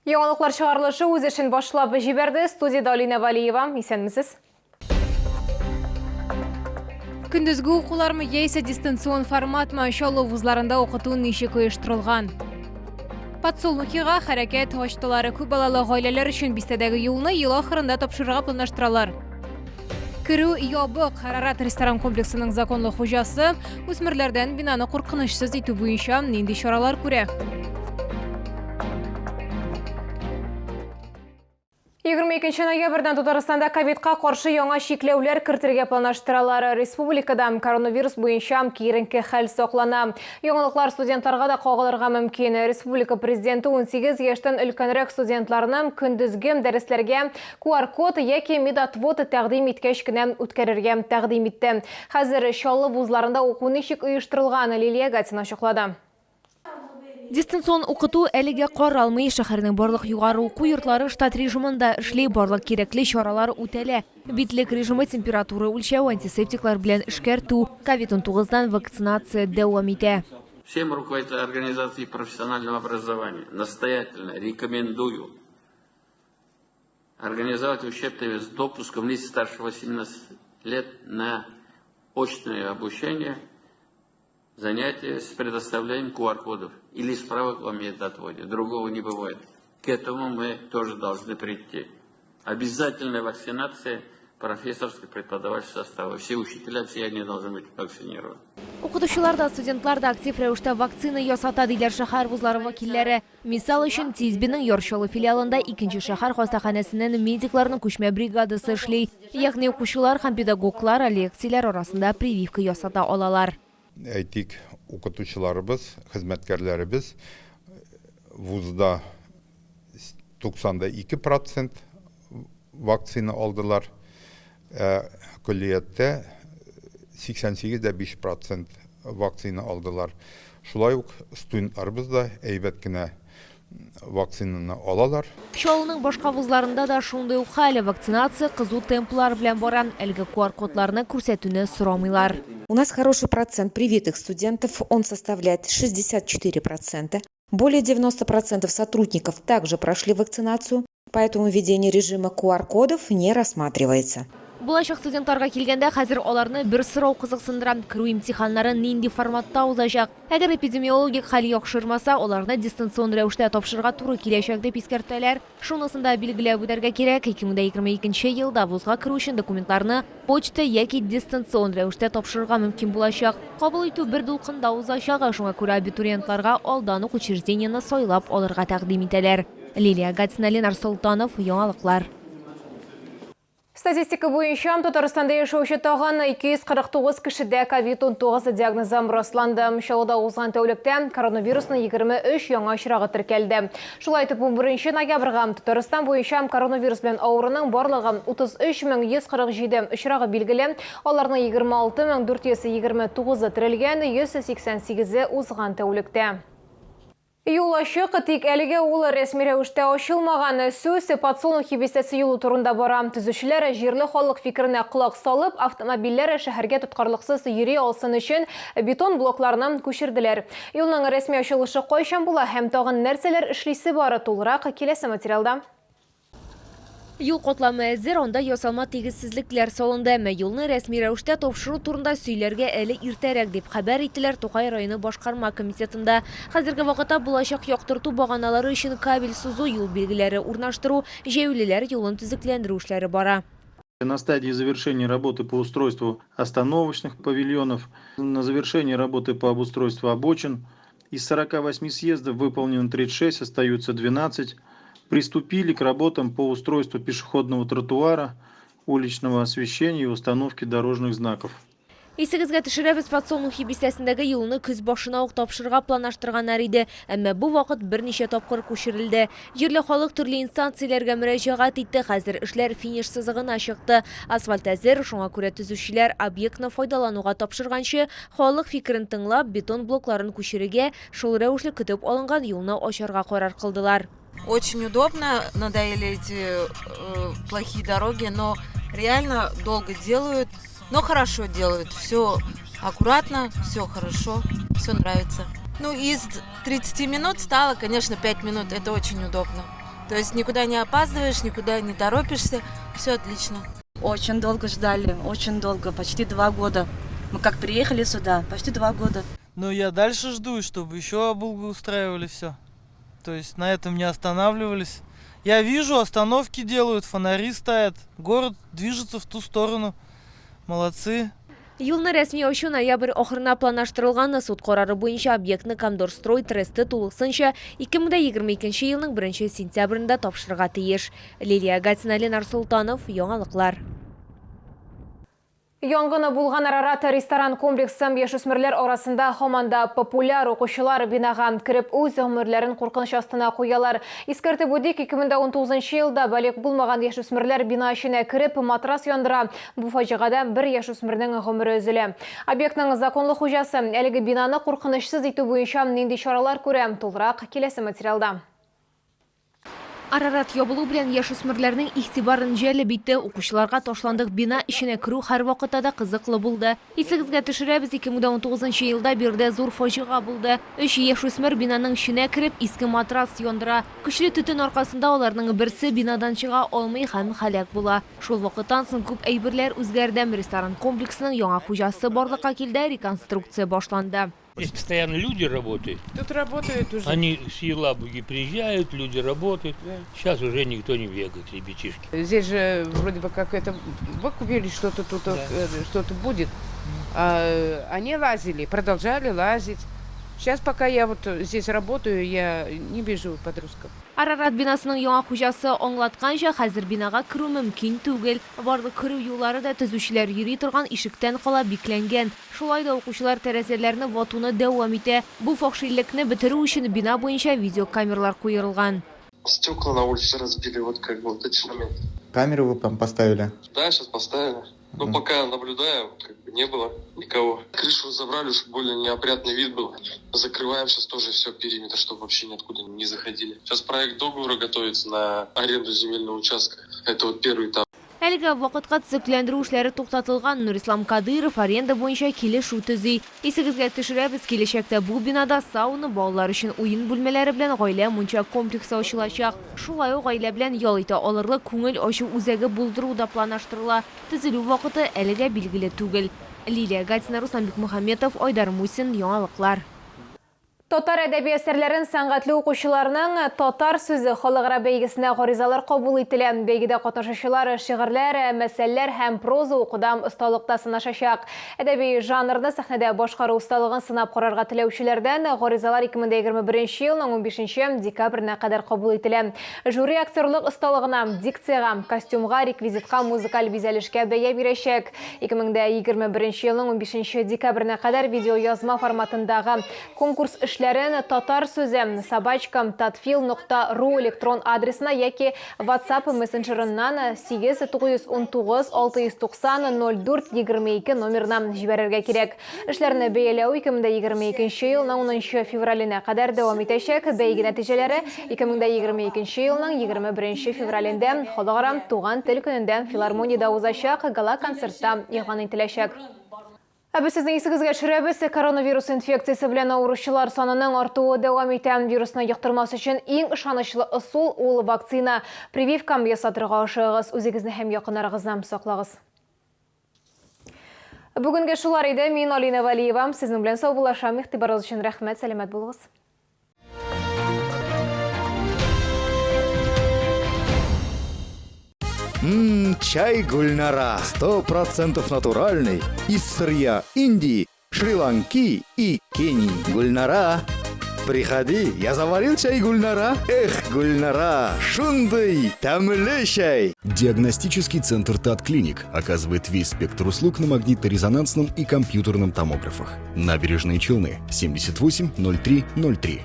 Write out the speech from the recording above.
Яңалыклар чыгарылышы үз эшен башлап җибәрде. Студиядә Алинә Валиева. Исәнмесез. Көндезге укулармы яисә дистанцион форматмы Чаллы вузларында укыту ничек оештырылган? Подсолнухига хәрәкәт ачтылар. Күп балалы гаиләләр өчен бистәдәге юлны ел ахырында тапшырырга планлаштыралар. Керү ябык. Арарат ресторан комплексының законлы хуҗасы үсмерләрдән бинаны куркынычсыз итү буенча нинди чаралар күрә? 22 ноябрьдән Татарстанда ковидка каршы яңа чикләүләр кертергә планлаштыралар. Республикада коронавирус буенча киеренке хәл саклана. Яңалыклар студентларга да кагылырга мөмкин. Республика президенты 18 яшьтән өлкәнрәк студентларны көндезге дәресләргә QR-код яки медотвод тәкъдим иткәч кенә үткәрергә тәкъдим итте. Хәзер Чаллы вузларында уку ничек оештырылган, Лилия Гатина ачыклады. Дистанцион укыту әлегә каралмый. Шәһәрнең барлык югары уку йортлары штат режимында эшли, барлык кирәкле чаралар үтәлә. Битлек режимы, температура үлчәү, антисептиклар белән эшкәртү, ковид-19 дан вакцинация дәвам итә. Всем руководителям организаций профессионального образования настоятельно рекомендую организовать учебные с допуском лиц старше 18 лет на очное обучение, занятия с предоставлением QR-кодов или справок о медотводе. Другого не бывает. К этому мы тоже должны прийти. Обязательная вакцинация профессорского преподавательского состава. Все учителя, все они должны быть вакцинированы. Укытучылар да, студентлар да актив рәвештә вакцина ясата, диләр шәһәр вузлары вәкилләре. Мисал өчен, ТИСБИның Яр Чаллы филиалында икенче шәһәр хастаханәсеннән медикларның күчмә бригадасы эшли. Ягъни укучылар һәм педагоглар лекцияләр арасында прививка ясата алалар. Әйтик, укытучыларыбыз, хезмәткәрләребез вузда 92 процент вакцина алдылар, ә көллияттә 88,5 процент вакцина алдылар. Шулай ук студентларыбыз да әйбәт кенә вакцинаны алалар. Чаллының башка вузларында да шундый ук хәл, вакцинация кызу темплар белән бара, әлеге QR-кодларны күрсәтүне сорамыйлар. У нас хороший процент привитых студентов, он составляет 64%. Более 90% сотрудников также прошли вакцинацию, поэтому введение режима QR-кодов не рассматривается. Булачак студентларга килгәндә, хәзер аларны бер сорау кызыксындыра, керү имтиханнары нинди форматта узачак? Әгәр эпидемиологик хәл яхшырмаса, аларны дистанцион рәвештә тапшырырга туры киләчәк, дип искәртәләр. Шунысын да билгеләп үтәргә кирәк, 2022 елда вузга керү өчен документларны почта яки дистанцион рәвештә тапшырырга мөмкин булачак. Кабул итү бер дулкында узачак, шуңа күрә абитуриентларга алдан ук учреждениене сайлап алырга тәкъдим итәләр. Лилия Гатина, Ленар Солтанов, Яңалыклар. Статистика буенча, Татарстанда яшәүче тагын 249 кешедә ковид-19 диагнозы расланды. Чаллыда узган тәүлектә коронавирусның 23 яңа очрагы теркәлде. Шулай итеп, 11 ноябрьгә Татарстан буенча коронавирус белән авыруның барлыгы 33147 очрагы билгеле. Аларның 26429-ы терелгән, 188-е узган тәүлектә. Юл ачык, тик әлегә ул рәсми рәвештә ачылмаган. Сүз Подсолнухи бистәсе юлы турында бара. Төзүчеләр җирле халык фикеренә колак салып, автомобильләр шәһәргә тоткарлыксыз йөри алсын өчен бетон блокларны күчерделәр. Юлның рәсми ачылышы кайчан була һәм тагын нәрсәләр эшлисе бар, тулырак киләсе материалда. Юл катламы әзер, анда ясалма тигезсезлекләр салынды, әмма юлны рәсми рәвештә тапшыру турында сөйләргә әле иртәрәк, дип хәбәр иттеләр Тукай районы башкарма комитетында. Хәзерге вакытта булачак яктырту баганалары өчен кабель сузу, юл билгеләре урнаштыру, җәяүлеләр юлын төзекләндерү эшләре бара. На стадии завершения работы по устройству остановочных павильонов, на завершении работы по обустройству обочин. Из 48 съездов выполнено 36, остаются 12. Приступили к работам по устройству пешеходного тротуара, уличного освещения и установке дорожных знаков. Исегезгә төшерәбез, Подсолнухи бистәсендәге юлны көз башына ук тапшырырга планлаштырганнар иде, әмма бу вакыт берничә тапкыр күчерелде. Җирле халык төрле инстанцияләргә мөрәҗәгать итте, хәзер эшләр финиш сызыгына чыкты. Асфальт әзер, шуңа күрә төзүчеләр объектны файдалануга тапшырганчы, халык фикерен тыңлап, бетон блокларын күчерергә, шул рәвешле көтеп алынган юлны ачарга карар кылдылар. Очень удобно, надоели эти плохие дороги, но реально долго делают, но хорошо делают. Все аккуратно, все хорошо, все нравится. Ну, из 30 минут стало, конечно, 5 минут, это очень удобно. То есть никуда не опаздываешь, никуда не торопишься, все отлично. Очень долго ждали, очень долго, почти 2 года. Мы как приехали сюда, почти 2 года. Ну, я дальше жду, чтобы еще благоустраивали все. То есть на этом не останавливались. Я вижу, остановки делают, фонари ставят. Город движется в ту сторону. Молодцы. Юлны рәсми ачу ноябрь ахырына планлаштырылган. Суд карары буенча объектны Кондорстрой тресты тулысынча 2022 елның 1 сентябрендә тапшырырга тиеш. Лилия Гатина, Ленар Султанов, Яңалыклар. Янгыны булган Арарат ресторан комплексы яшүсмерләр арасында һаман да популяр. Укучылар бинага кереп үз гомерләрен куркыныч астына куялар. Искәртеп үтик, 2019 елда балигъ булмаган яшүсмерләр бина эченә кереп матрас яндыра. Бу фаҗигадә бер яшүсмернең гомере өзелә. Объектның законлы хуҗасы әлеге бинаны куркынычсыз итү буенча нинди чаралар күрә? Тулырак киләсе материалда. Арарат ябылу белән яшүсмерләрнең игътибарын җәлеп итте. Укучыларга ташландык бина эченә керү һәрвакытта да кызыклы булды. Исегезгә төшерәбез, 2019 елда биредә зур фаҗига булды. 3 яшүсмер бинаның эченә кереп иске матрас яндыра. Көчле төтен аркасында аларның берсе бинадан чыга алмый һәм һәлак була. Шул вакыттан соң күп әйберләр үзгәрде. Ресторан комплексының яңа хуҗасы барлыкка килде, реконструкция башланды. Здесь постоянно люди работают. Тут работают уже. Они с Елабуги приезжают, люди работают. Да. Сейчас уже никто не бегает, ребятишки. Здесь же вроде бы как это выкупили, что-то тут, да, что-то будет. А они лазили, продолжали лазить. Сейчас, пока я вот здесь работаю, я не вижу подростков. Арарат бинасының яңа хуҗасы аңлатканча, хәзер бинага керү мөмкин түгел. Барлык керү юллары да төзүчеләр йөри торган ишектән кала бикләнгән. Шулай да укучылар тәрәзәләрне ватуны дәвам итә. Бу фахшиллекне бетерү өчен бина буенча видеокамералар куелган. Стекла на улице разбили, вот как бы вот эти моменты. Камеры вы там поставили? Да, сейчас поставили. Но пока наблюдаю, как бы не было никого. Крышу забрали, чтобы более неопрятный вид был. Закрываем сейчас тоже все периметр, чтобы вообще ниоткуда не заходили. Сейчас проект договора готовится на аренду земельного участка. Это вот первый этап. Әлегә вакытка төзекләндерү эшләре туктатылган. Нурислам Кадыров аренда буенча килешү төзи. Исегезгә төшерәбез, киләчәктә бу бинада сауна, балалар өчен уен бүлмәләре белән гаилә мунча комплексы ачылачак. Шулай ук гаилә белән ял итә алырлык күңел ачу үзәге булдыру да планлаштырыла. Төзелү вакыты әлегә билгеле түгел. Лилия Гатина, Руслан Бикмухаметов, Айдар Мусин, Яңалыклар. Татар әдәби әсәрләрен сәнгатьле укучыларның татар сүзе халыкара бәйгесенә гаризалар кабул ителә. Бәйгедә катнашучылар шигырьләр, мәсәлләр һәм проза укуда осталыкта сынашачак. Әдәби жанрны сәхнәдә башкару осталыгын сынап карарга теләүчеләрдән гаризалар 2021 елның 15 декабренә кадәр кабул ителә. Жюри актерлык осталыгына, дикциягә, костюмга, реквизитка, музыкаль бизәлешкә бәя бирәчәк. 2021 елның 15 декабренә кадәр видеоязма форматындагы конкурс эшләре татар сүзе собачка.татфил.ру электрон адресына яки WhatsApp мессенджерыннан 8 919 690 04 22 номерына җибәрергә кирәк. Эшләрне бәяләү 2022 елның 10 февраленә кадәр дәвам итәчәк. Бәйге нәтиҗәләре 2022 елның 21 февралендә Халыкара туган тел көнендә филармониядә узачак гала-концертта игълан ителәчәк. Ә без сезнең исегезгә төшерәбез, коронавирус инфекциясе белән авыручылар санының артуы дәвам итә. Вирусны йоктырмас өчен иң ышанычлы ысул ул вакцина. Прививка ясатырга ашыгыгыз, үзегезне һәм якыннарыгызны саклагыз. Бүгенге шулар иде. Мин Алина Валиева. Сезнең белән саубуллашам. Игътибарыгыз өчен рәхмәт. Сәламәт булыгыз. Чай Гульнара. 100% натуральный. Из сырья Индии, Шри-Ланки и Кении. Гульнара, приходи, я заварил чай Гульнара. Эх, Гульнара, шундый, тәмле чәй. Диагностический центр ТАТ-Клиник оказывает весь спектр услуг на магнитно-резонансном и компьютерном томографах. Набережные Челны, 78 03 03.